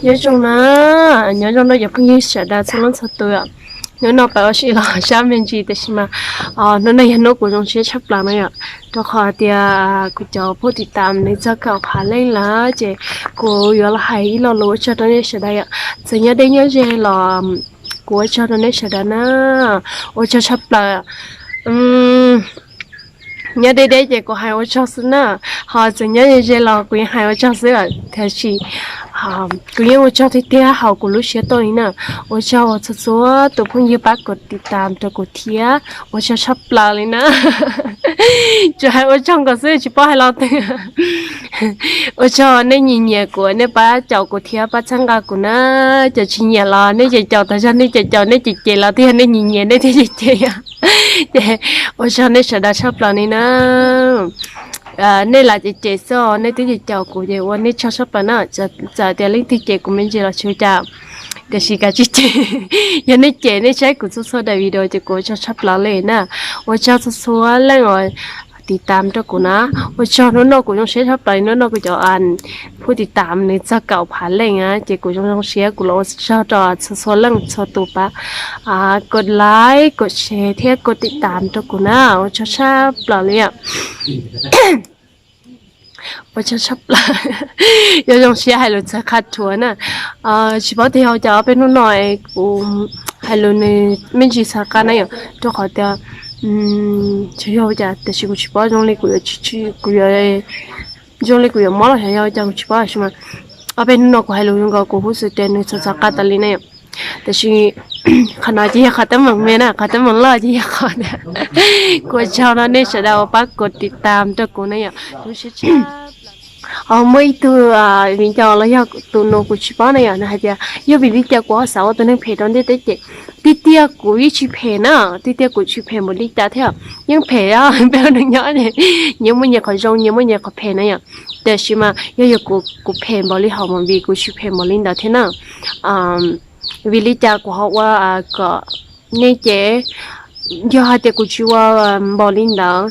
Nyob zoo na, nyob zoo rau cov phooj ywg sawv daws txhua leej txhua tus yom. Hnub no peb ua si los sab me ntsis tiam sis mas hnub no yog hnub kuv zoo siab tshaj plaws na yom, rau qhov tias kuv cov phub tiv tam nws txog kaum phav leej lawm ces kuv yuav los hais ib lo lus ua tsaug rau nej sawv daws yom. Txawm nyob deb nyob ze los kuv ua tsaug rau nej sawv daws na, ua tsaug tshaj plaws. Nyob deb deb ces kuv hais ua tsaug xwb na, ho txawm nyob ze ze los kuv yeej hais ua tsaug xwb. Tiam sis kuv yeej ua tsaug tiag tiag hauv kuv lub siab tuaj li na. Ua tsaug txhua txhua tus phooj ywg pab kov tiv tam rau kuv thiab, ua tsaug tshaj plaws li na. Tsuas hais ua tsaug nkaus xwb tsis paub hais lo twg. Ua tsaug nej nyiam nyiam kuv, nej pab caum kuv thiab pab txhawb nqa kuv na. Cov tsis nyiam los nej ces caum tas zog, nej ces caum, nej ces cem los twb yog nej nyiam nyiam nej thiaj ces cem yom. Ces ua tsaug nej sawv daws tshaj plaws li na. Nej lam ces cem xwb, nej twb ces caum kuv ces ua nej tsaug tshaj plaws na. Txawm tias leej twg cem kuv me ntsis los tsis ua cas, tiam sis kav tsij cem. Yog nej cem nej saib kuv txhua txhua daim video ces kuv ua tsaug tshaj plaws li na. Ua tsaug txhua txhua leej uas tiv tam rau kuv na. Ua tsaug hnub no kuv zoo siab tshaj plaws, hnub no kuv cov phub tiv tam nws txog kaum phav leej na ces kuv zoo zoo siab, kuv los ua tsaug rau txhua txhua leej txhua tus pab kov like kov share thiab kov tiv tam rau kuv na, ua tsaug tshaj plaws li. Ua tsaug tshaj plaws. Yuav zoo siab hais lus txhav qha rhuav na. Tsis paub tias yog cas ob peb hnub no kuv hais lus nws me ntsis txhav qha na yom, rau qhov tias tsis yog cas tiam sis kuv tsis paub zoo li kuv yuav, kuv yuav zoo li kuv yuav mob los xyov yog cas kuv tsis paub tiam sis mas ob peb hnub no kuv hais lus zoo nkaus kuv hu xwm tias nws txhav txhav qha tas li na yom. Tiam sis qhov no ces yog qhov teeb meem me na, qhov teeb meem loj ces yog qhov tias kuv ua tsaug no nej sawv daws uas pab kov tiv tam rau kuv na yom. Muaj ib tug viv ncaus los yog tus nus kuv tsis paub na yom, nws hais tias yog vim li cas kuv ho xav ua tus neeg phem rau ntiaj teb ces tiag tiag kuv yeej tsis phem na, tiag tiag kuv tsis phem npaum li cas thiab, yeej phem peb ua neeg nyob ces nyias muaj nyias qhov zoo nyias muaj nyias qhov phem na yom. Tiam sis mas yog yog kuv, kuv phem npaum li hauv movie kuv tsis phem npaum li ntawd thiab na. Vim li cas kuv ho ua kom nej cem? Yog hais tias kuv tsis ua npaum li ntawd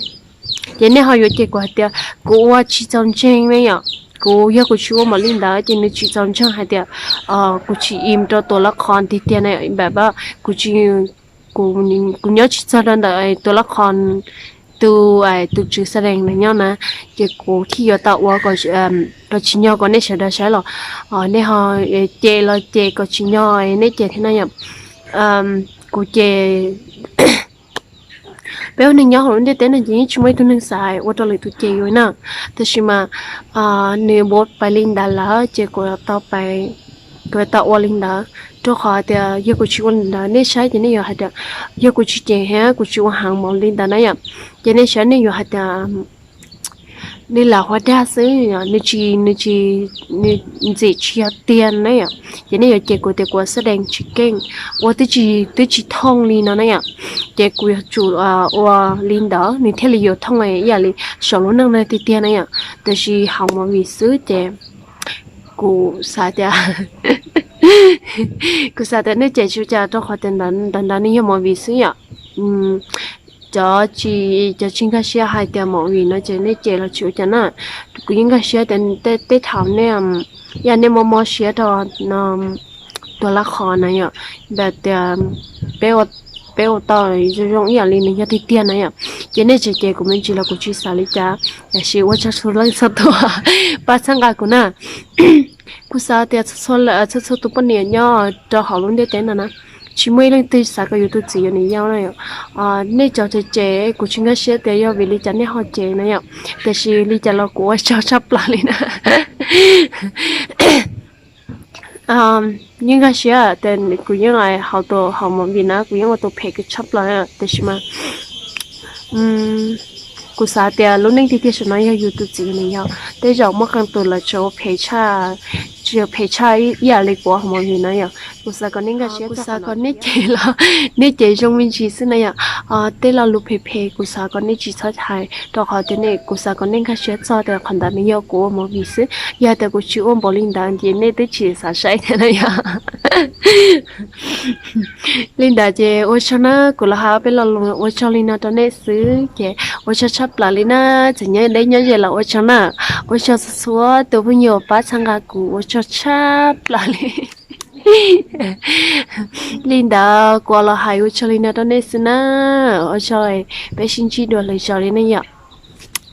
ces nej ho yuav cem kuv hais tias kuv ua tsis txaus ntseeg ne yom. Kuv yog kuv tsis ua npaum li ntawd ces nws tsis txaus ntseeg hais tias kuv tsis im rau tus lab qhos tiag tiag na yom. Kuv tsis, kuv nyob tsis txog rau ntawm tus lab qhos, tus, tus tswv xa dees nws nyob na, ces kuv thiaj yuav tau ua kom tsim nyog kom nej sawv daws saib los nej ho cem los cem kom tsim nyog nej cem thiab na yom. Kuv ces peb ua neeg nyob hauv lub ntiaj teb no ces yeej tsis muaj ib tug neeg xav ua rau lwm tus cem yus na. Tab sis mas nws npav pais li ntawd lawm ces kuv tau, kuv tau ua li ntawd, rau qhov tias yog kuv tsis ua li ntawd nej saib ces nej yuav hais tias yog kuv tsis cem thiab kuv tsis ua heev npaum li ntawd na yom, ces nej saib nej yuav hais tias nws lam ua dag xwb, nws tsis, nws tsis, nws ntxim tsis yog tiag na yom. Ces nej yuav cem kuv tias kuv ua xab dees tsis keej, ua twb tsis, twb tsis thooj li no na yom. Ces kuv yuav tsum ua li ntawd nws thiaj li yuav thooj ib yam li saum lub neej no tiag tiag na yom. Tiam sis hauv movie xwb ces kuv xav tias, kuv xav tias nej cem tsis ua cas rau qhov tias ntawd, ntawd nws yog movie xwb yom. Cov tsis, cov tsis nkag siab hais tias movie no ces nej cem los tsis ua cas na. Kuv yeej nkag siab tias tej thaum nej, yog nej mob mob siab rau tus lab qhos na yom, tias peb ua tau zoo zoo ib yam li nws yog tiag tiag na yom, ces nej tseem cem kuv me ntsis los kuv tsis xav li cas. Tiam sis ua tsaug txhua leej txhua tus pab txhawb nqa kuv na. Kuv xav tias txhua txhua tus poj niam nyob rau hauv lub ntiaj teb no na, tsis muaj ib leej twg xav kom yus tus txiv yuav niam yau na yom. Nej cov cem cem kuv tsis nkag siab tias yog vim li cas nej ho cem na yom, tiam sis li cas los kuv ua tsaug tshaj plaws li na. Yeej nkag siab tias kuv yeej hauv tus, hauv movie na kuv yeej ua tus phem kawg tshaj plaws, tiam sis mas kuv xav tias lub neej tiag tiag saum no yog yus tus txiv nws yog, tej zaum muaj qee tus lawv tseem ua phem tshaj, tseem phem tshaj ib yam li kuv hauv movie na yom. Kuv xav kom nej nkag siab, kuv xav kom nej cem los nej cem zoo me ntsis xwb na yom. Tej lo lus phem phem kuv xav kom nej tsis txhob hais rau qhov tias nej, kuv xav kom nej nkag siab txog tias qhov ntawd nws yog kuv ua movie xwb. Yog tias kuv tsis ua npaum li ntawd ces nej twb tsis xav saib thiab na yom. Li ntawd ces ua tsaug na, kuv los hais peb lo lus ua tsaug li no rau nej xwb ces ua tsaug tshaj plaws li na. Txawm nyob deb nyob ze los ua tsaug na. Ua tsaug txhua txhua tus phooj ywg uas pab txhawb nqa kuv, ua tsaug tshaj plaws li. Li ntawd kuv los hais ua tsaug li no rau nej xwb na. Ua tsaug, peb sib ntsib dua lwm zaus li ne yom.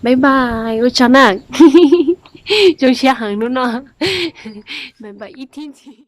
Bye bye, ua tsaug na. Zoo siab heev hnub no. Bye bye ib thib.